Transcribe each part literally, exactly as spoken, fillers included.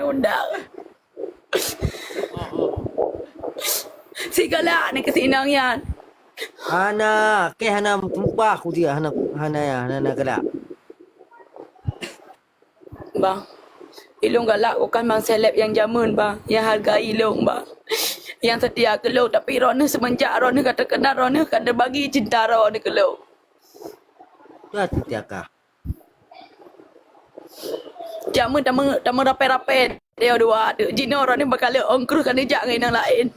undang. Sigalak ni keusinang nyan. Hana, keh hana tumpah kudiak, hana, hana ya, hana, hana galak. Bang, ilong galak bukan bang seleb nyang jameun bang, nyang hargai ilong bang. Nyang seutia keu lôn, tapi droeneuh seumenjak droeneuh ka teukeunal, droeneuh ka teubagi cinta droeneuh keu lôn. Dah seutia kah? Jameun tameu-, tameurapée-rapée, dia dua tu. Jinoe droeneuh beukaleuh ong kreueh ka neujak ngon inong laén.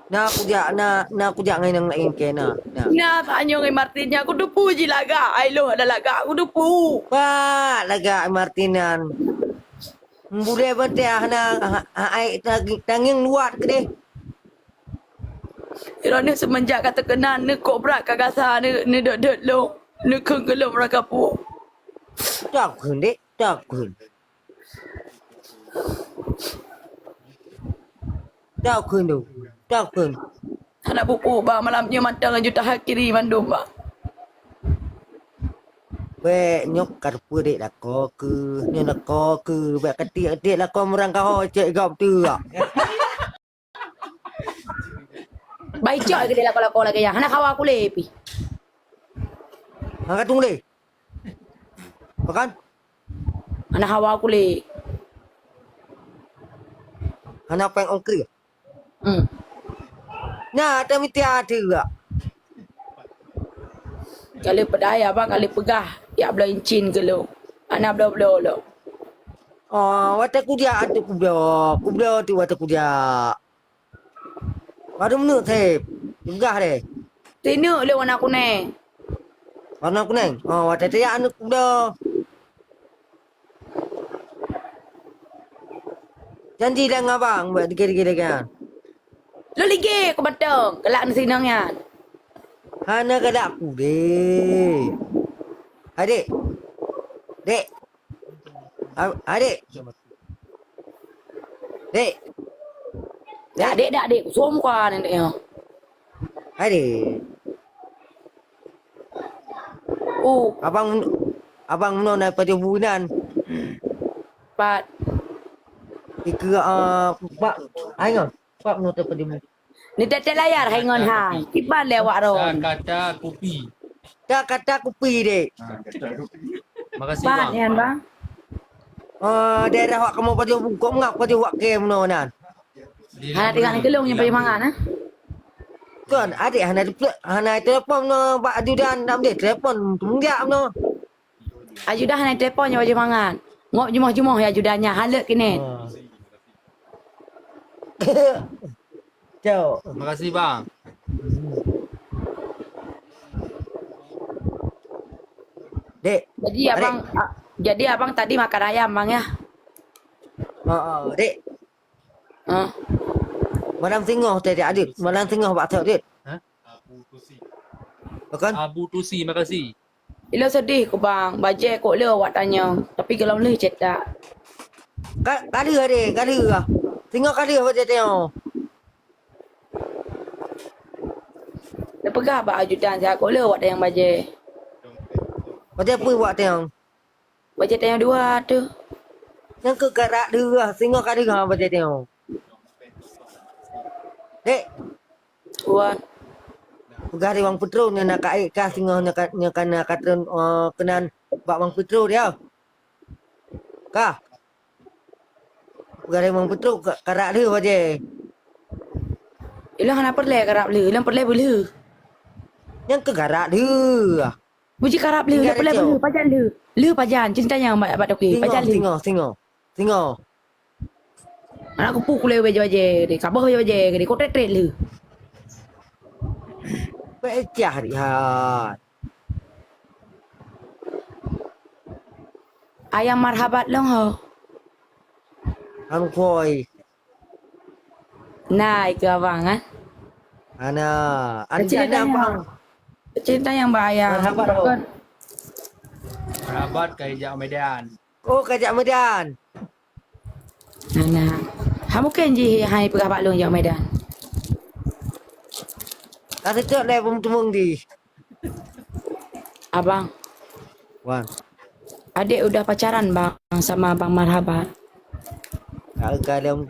Na kujak, na, na kujak ngon inong laén keu na, na. Na tanyoe ngon Martin nyan kuteupeue jilagak, ai lôn ada lagak kuteupeue. Wah, lagak Martin nyan. Bulée batée hana, ha, ha, ai tangieng luwat keudeh. Droeneuh seumenjak ka teukeunal, neukok brat ka gasa, neu-, neudot-dot lom, neukheun keu lom raka puek. Takheun dek, takheun. Takheun tu, takheun. Hana pupu bang, malam nyoe mantong aju taha kiri mandum bang. Bek nyok ka teupeu dek lakoe keu, nyoe lakoe keu, bek keutik-keutik lakoe murang kaho cek gop tu. Bai cok gede lakoe-lakoe lagée nyan. Hana hawa kulé pih. Hana tueng lé. Pakan? Hana hawa kulé. Hana péng ongkri. Hmm. Nya, ada miti ada juga. Kalau pedaya bang, kalau peugah, ya bloe incin keu lôn. Hana bloe-bloe lom. Oh, watée kujak atu kubloe. Kubloe tu watée kujak. Baru meuneuek seb. Peugah deh. Tineuk lé warna kuneng. Warna kuneng? Oh, watée teuyak aneuk muda. Janji dan abang buat dikit-dikit lagi kan. Lu ligé ku batong, kelak ni sinong nyan. Hana kada aku deh. Adik. Dek. A-, adik. Dek. Dak dek, dak dek, kusum kuan dek nyoe. Adik. Uh. Abang, abang meunoe na pajoh bunan. Pat. Ike, ah, pak, ai ngon. Pak meunoe pajoh bunan. Ni tete layar hai ngon hai. Kiban lé awak ron. Kata kupi. Kata kupi dek. Makasih bang. Bang. Ah, daerah wak kamoe pajoh bungkok ngap pajoh wak kem meunoe nan. Hana tinggal ni kelung nyampai mangan ah. Kon, adik hana dipel-, hana telepon meunoe bak ajudan dak meude telepon teumeugiak meunoe. Ajudan hana telepon nyoe pajoh mangan. Ngop jumoh-jumoh ya ajudan nyan halek keunan. Ah. Cok. Makasih bang. Dek. Jadi abang, a-, jadi abang tadi makan ayam bang ya? Oh, oh, dek. Ah. Malam singoh tadi adik, malam singoh bak tok dek. Hah? Bukan? Abu Tusi, makasih. Ilôn seudeh ku bang, bajée kok le awak tanyong, tapi gohlom lheueh cetak. Ka, ka lheueh deh, ka lheueh ah. Singoh ka lheueh bajée tanyong. Neupeugah bak ajudan siat kok le awak tanyong bajée. Bajée peue awak tanyong? Bajée tanyong dua tu. Nyang keu karak lheueh, singoh ka lheueh bajée tanyong. Dek. Wan. Peugah di Bang Petro nyan na ka ék ka singoh nyan ka, nyan ka na ka treun, eh, keunan bak Bang Petro dia. Ka. Peugah di Bang Petro ka, karak lheueh bajée. Ilôn hana peureulée karak lheueh, ilôn peureulée beulheueh. Nyang keu karak lheueh. Buji karab lheueh, lheueh peureulée lheueh, pajan lheueh. Lheueh pajan, cinta nyang bak, bak toke, pajan lheueh. Singoh, singoh, singoh. Anak kupu kulée bajée-bajée, deh, kaboh bajée-bajée, deh, kok tret-tret lheueh. Pecah rihat. Ayam marhabat long ho. Hang koi. Nah, itu abang kan. Ana, ada cerita yang bang. Cerita yang bahaya. Marhabat ho. Marhabat kai jak Medan. Oh, ka jak Medan. Nah, nah. Ha mungkin jih hai peugah bak lôn jak Medan. Ka seutôt lé beumeuteumeung di. Abang. Wan. Adik udah pacaran bang sama Bang Marhabat. Ka, ka lom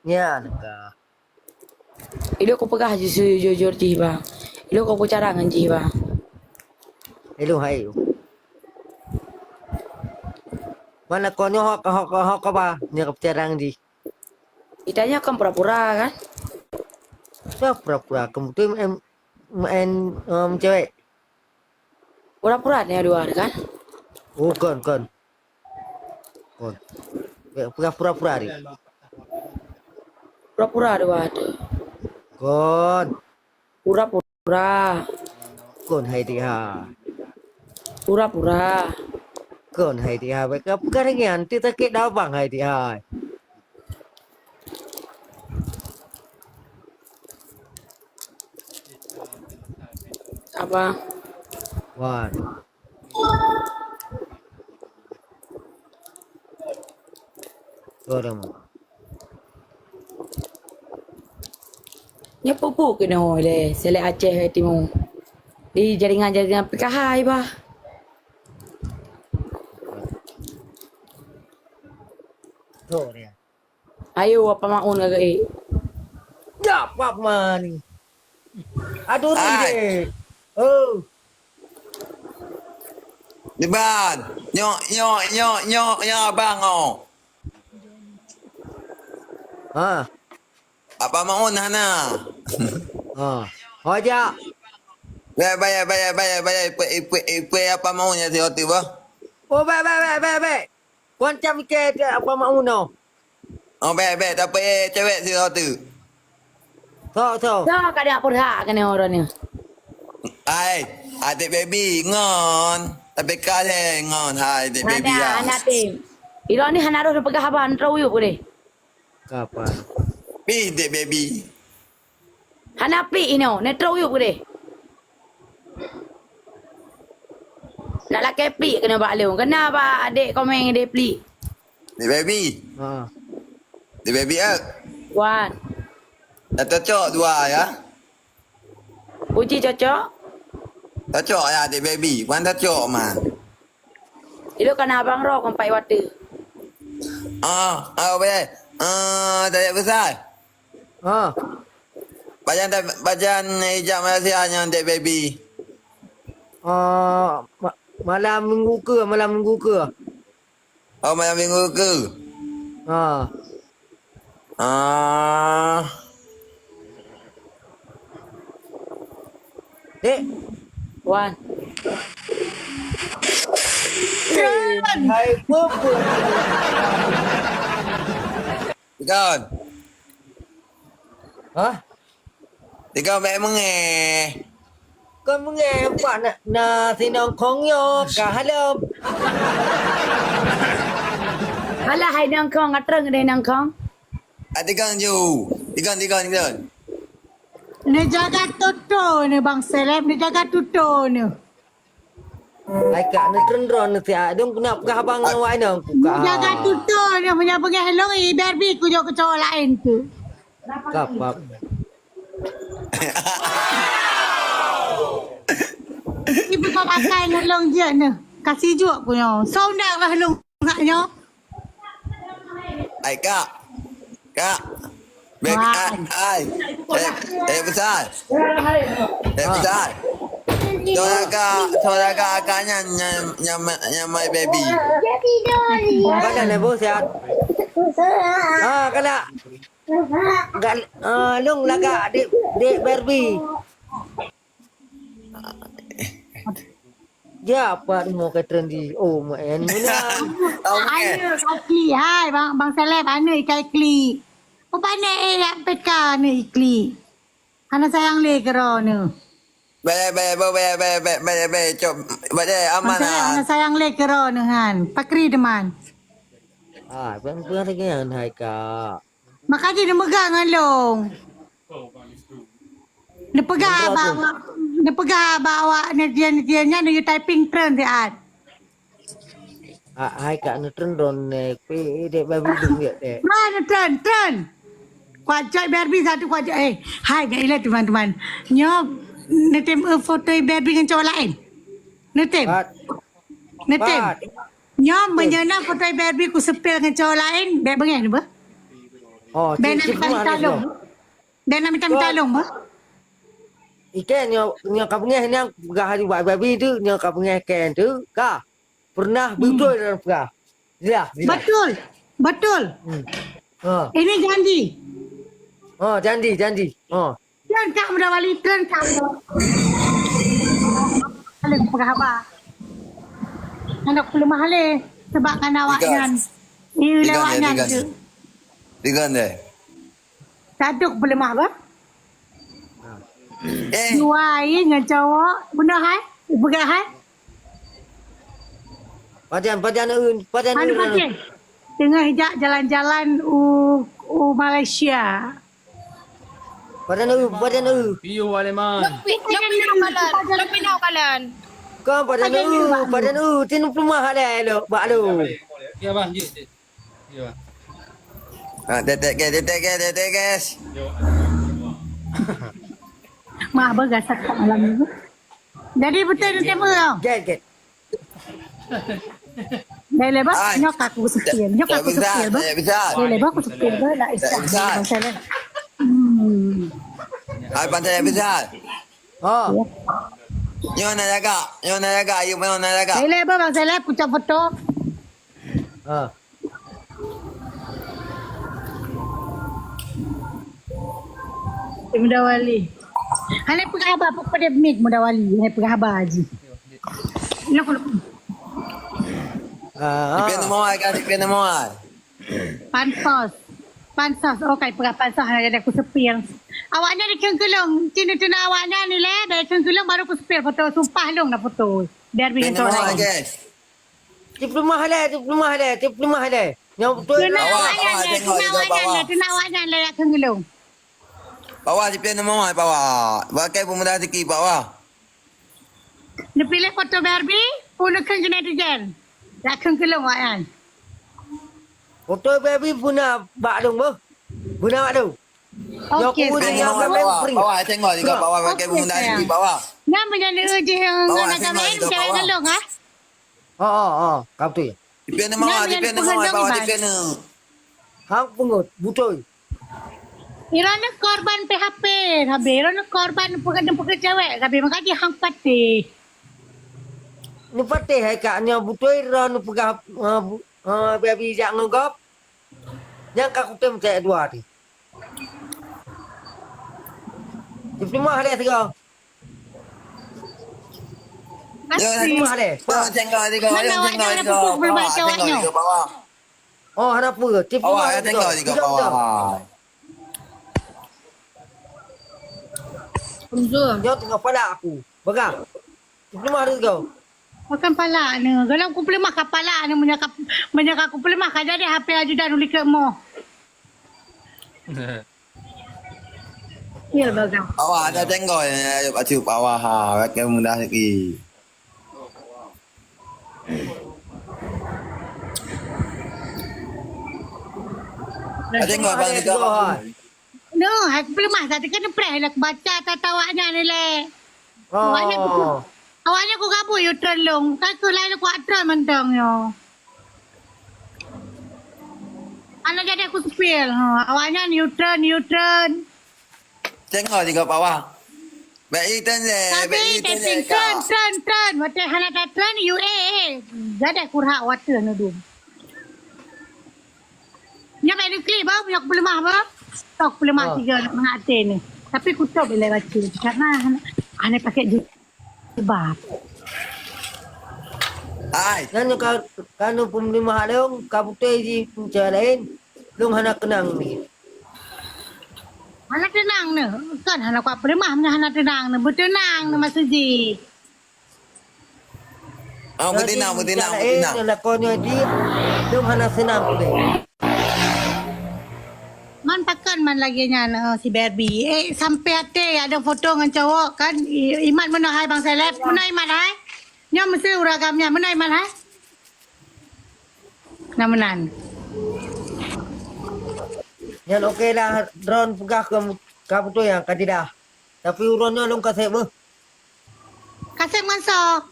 nyan ka. Ilok kupeugah jih jujur-jujur jih, Bang. Ilok kupeugah cara ngon jih, Bang. Ilok hai. Mana kon nyoe hok, hok, hok apa? Nyoe kupeugah cara ngon jih. Itanya kan pura-pura, kan? Dah pura-pura. Kamu tu main, main, em, cewek. Pura-pura ni dua, kan? Oh, kon, kon. Kon. Eh, pura-pura, pura ni. Pura-pura dua tu. Kon. Pura-pura. Kon hai dia. Pura-pura. Kon hai dia. Baik, apa kau ringan? Ti sakit dah bang hai dia. Apa? Wan. Tuh, dah mau. Nyoe peue-peue keunoe lé, Selek Aceh Timu. Di jaringan-jaringan P K H bah. Tuh, dia. Ayo, apa maun kagak, eh? Ya, Pak Man. Aduh, Hai. Deh. Oh. Diban. Nyok, nyok, nyok, nyok, nyok, abang, oh. Ha. Apa maun hana? Ha. Ho, jak. Bayar, bayar, bayar, bayar, bayar. Ipek, ipek, ipek apa maun ya si Oti, bah? Oh, baik, baik, baik, baik, baik. Kuan cam ikai apa maun, oh. Oh, bèk, bèk, tapi, eh, cewek si tu. Sok, sok. Sok ka dia peureulak keunoe ureueng nyoe. Ai, adik baby ngon. Tapi ka lé ngon, hai, adik baby. Hana, ya. Hana tim. Ilôn ni hana roh peugah haba, neutrok yub deh. Kapan? Pi, adik baby. Hana piek inoe, neutrok yub deh. Nak lakèe piek keunoe bak lôn. Keunoe bak adék komen deh pliek. Di baby. Ha. Di baby, eh. Wan. Dah cocok dua, ya? Uji cocok? Cocok, ya, di baby. Wan cocok, man. Ilôn ka na abang droe kon pai watèe. Ah, ah, boleh. Ah, tak ada besar. Ha. Pajan, pajan ijak Malaysia nyan, dek baby? Ah, ma-, malam minggu ke, malam minggu ke? Oh, malam minggu ke? Ha. Ah. Dek. Wan. Hai, peue, peue. Dikon. Hah? Dikon bèk meungéh. Kon meungéh, empat na, na si nongkong nyoe ka halom. Alah, hai nongkong, atreung deh nongkong. Ah, dikon ju. Dikon, dikon, dikon. Neujaga tutoe neuh, Bang Seleb, neujaga tutoe neuh. Hai kak, neutreun droeneuh siat. Dong keuneuk peugah abang ngon awak inong. Jaga tutoe nyoe, meunyoe beungéh lôn, i Barbie kujok keu cowok laén tu. Kapap. Ni bukan pakai ngon lôn jeuet nyoe. Kasih juek ku nyoe. Soe undang roh lôn nyoe. Ai, kak. Kak. Bek, wah. Ai, ai. Eh, eh, besar. Eh, besar. Saudara, saudara akak nyan, nyan, nyan, nyan my baby. Badan ibu sihat. Ah, kena. Gal, ah, lung lagak dek, dek Barbie. Ya, apa mau ke trend di, oh, main meunan. Okey. Aneuk ka klik, hai, Bang, Bang Seleb, aneuk ikai klik. Peupané, eh, yak peka aneuk iklik. Hana sayang lé keudroe neuh. Baik, baik, baik, baik, baik, baik, baik, baik, cok, baik, eh, aman. Bang Seleb, ah, hana sayang lé keudroe neuh, han. Pakri teuma. Ah, bang, bang, hai, Kak. Maka jih neumeugah ngon lôn. Neupeugah bak awak, neupeugah bak awak netizen-netizen nyan, neuyue typing treun siat. Ah, hai kak neutreun droeneuh, eh, dek babi dum ya, dek. Wah, neutreun, treun. Kuat cok Barbie satu kuat cok, eh, hai, nyan ilée teman-teman. Nyoe neutem, eh, foto Barbie ngon cowok laén. Neutem. Pat. Neutem. Pat. Nyoe meunyoe na foto Barbie kuseupil ngon cowok laén, bèk beungèh neuh beuh. Oh, bèk na mita-mita lôn. Bèk na mita-mita lôn beuh. Ikèe nyoe, nyoe ka beungèh nyan peugah aju bak Barbie tu, nyoe ka beungèh kèe tu, ka. Pernah beutôi dalam peugah. Ya, ya. Betul. Betul. Hmm. Ha. Ini janji. Ha, janji, janji. Ha. Tren ka Muda Wali, tren ka Muda Wali. Paléng peugah haba. Hana peuleumah lé, sabab kan awak nyan. Iya, lé awak nyan tu. Tiga deh. Satu peuleumah bah. Eh. Dua ai ngon cowok, beuna hai? Peugah hai? Pajan, pajan eu, pajan eu. Teungoh jak jalan-jalan u, u Malaysia. Padan eu, padan eu. Piu Aleman. Lok pi-, lok pinau kalan. Lok pinau kalan. Ka padan eu, padan eu. Tin peumah ada lo, bak lo. Ya, bang, jih, jih. Ya, bang. Ha, tetek guys, tetek guys, tetek guys. Mak abang gasak kat malam ni. Jadi betul ni tema tau. Get, get. Dah lebar, nyoe ka aku sepil. Nyoe ka aku sepil, bah. Dah lebar aku sepil, bah. Lah isah. Hmm. Hai, pantai Abisal. Ha. Nyoe nak jaga. Nyoe nak jaga. Ayo, nyoe nak jaga. Dah lebar, Bang Saleh, pucuk foto. Ha. Eh, Muda Wali. Hana peugah haba, pokok dia mik Muda Wali. Hana peugah haba ji. Lok, lok. Ah, ah. Di pian nomor ai kan, di pian nomor ai. Pansos. Pansos. Oh, kai peugah pansos, hana jadi aku sepil. Awaknyan dikheun keulong. Cina-cina awaknyan ni leh, dah dikheun keulong baru aku sepil foto. Sumpah long na foto. Biar bikin nomor ai, guys. Cip lumah lé, cip lumah lé, cip lumah lé. Nyang beutôi. Tuna awak nyan lé, tuna awak nyan lé, tuna awak nyan lé, yak kheun geulong. Pak Wah, sipian nama Pak Wah. Pakai pemuda sikit, Pak Wah. Neupiléh foto Barbie, pun neukheun keu netizen. Yak kheun geulong awak nyan. Foto Barbie pun na bak dong beuh. Pun na bak dong. Okey, sayang. Pak Wah, Pak Wah, tengok juga Pak Wah pakai pemuda sikit, Pak Wah. Nyan meunyan jih ngon agama lain, cewek geulong, ah? Ha, ha, ha. Ka beutôi. Tipe nama, tipe nama, bawa tipe nama. Hang pungut, beutôi. Irana korban P H P, sabe. Irana korban peugah, peugah cewek, sabe. Maka jih hang patéh. Neupatéh hai kak nyoe beutôi, roh neupeugah, eh, bu-, eh, babi jak ngon gob. Nyang ka kutem cek dua tadi. Diploma ada tiga. Yo, pasti. Mana awaknyan pupuk beubak cawaknyoe? Oh, hana peue. Awak tengok juga bawah. Nyoe tengah palak aku. Pegang. Peuleumah dulu kau. Bukan palak ni. Kalau aku peuleumah ka palak ni, meunyoe ka, meunyoe ka aku peuleumah ka jadi H P ajudan ulikot moh. Ya, bagang. Awak ada tengok ya, acuh bawah ha, rakan muda lagi. Ada tengok bang juga. No, aku peuleumah tadi kan preh lah aku baca tata awaknyan ni leh. Oh. Awaknyan ku, awaknyan ku gabui U-turn long. Kan ku lain aku U-turn mantong nyoe. Anak jadi aku sepil. Ha, awaknyan U-turn, U-turn. Tengok juga bawah. Baik turn je, baik turn je. Turn, turn, turn. Watèe hana ka turn, U A A. Jadi aku rhak water nudum. Nyan bak nukli bah, nyoe peuleumah bah. Tok peuleumah tiga nak mangat até ni. Tapi kutok bila baca. Karena hana pakai jilbab. Hai. Nyan ka, ka nu peuleumah lôn, ka beutôi ji cara lain. Lôn hana keunang ni. Hana teunang ni. Kan hana kuat peuleumah, hana teunang ni. Beuteunang ni maksud ji. Ah, beutinang, beutinang, beutinang. Lakon nyoe jih, dum hana seunang pih. Man pakon man lagèe nyan, eh, si Barbie. Eh, sampai até ada foto ngon cowok kan. I-, Iman meunoe hai Bang Seleb. Meunoe Iman hai. Nyoe meusti ureueng agam nyan. Meunoe Iman hai. Nah, meunan. Nyan oke lah, droen peugah ka, ka beutôi nyan, ka tidak. Tapi uroe nyoe lôn kaseb beuh. Kaseb ngon soe?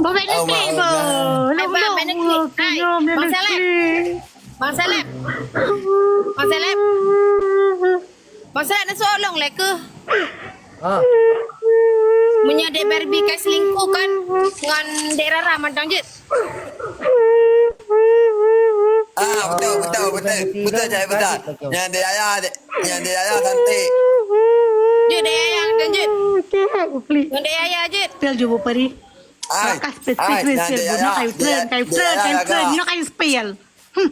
Oh, bèk neuklek, beuh. Hai, bang, bèk neuklek. Hai, Bang Saleb. Bang Saleb. Bang Saleb. Bang Saleb, neusoe lôn lé keuh. Ha. Meunyoe Dek Barbie ka selingkuh kan ngon Dek Rara mantong jeuet. Ah, betul, betul, betul. Betul, cak betul. Nyan Dek Yaya, Dek. Nyan Dek Yaya cantik. Jeuet Dek Yaya mantong jeuet. Ngon Dek Yaya jeuet. Pil ju bu peri. Ai, Bakat spesial, ai, spesial. Nyan Dek Yaya, Bunoe kai Dek Yaya, tren, kai Dek Yaya tren, kai tren. Gaga. Bunoe kai spesial. Hmm.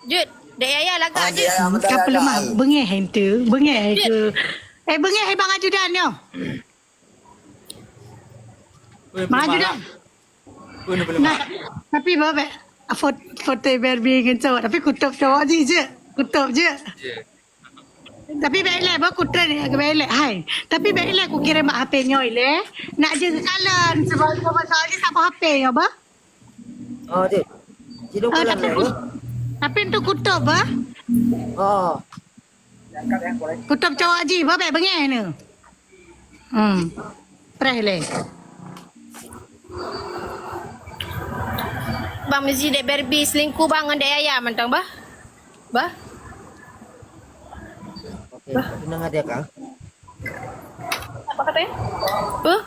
Jeuet, Dek Yaya lagak jeuet. Ka peuleumah, beungéh hai tu, beungéh hai tu. Eh, beungéh hai Bang Ajudan nyoe. Bang Ajudan. Nah, tapi bah, bèk, fot-, foto Barbie ngon cowok, tapi kutôb cowok jih jeuet. Kutôb jeuet. Tapi bèk ilèe, bah, kutren bèk ilèe. Hai. Tapi bèk ilèe kukirém bak H P nyoe ilèe. Nak jeuet kalon sebab soal jih saboh H P nyoe, bah. Oh, jeuet. Tapi, tapi tu kutôb, bah. Oh. Kutôb cowok jih, bah, bèk beungéh nyoe. Hmm. Preh lé. Bang meusi Dek Barbie selingkuh bang ngon Dek Yaya mantong bah. Bah. Oke, tenang aja, Kang. Apa katanya? Huh?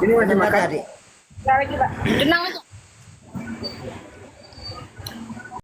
Ini masih makan. Tenang aja.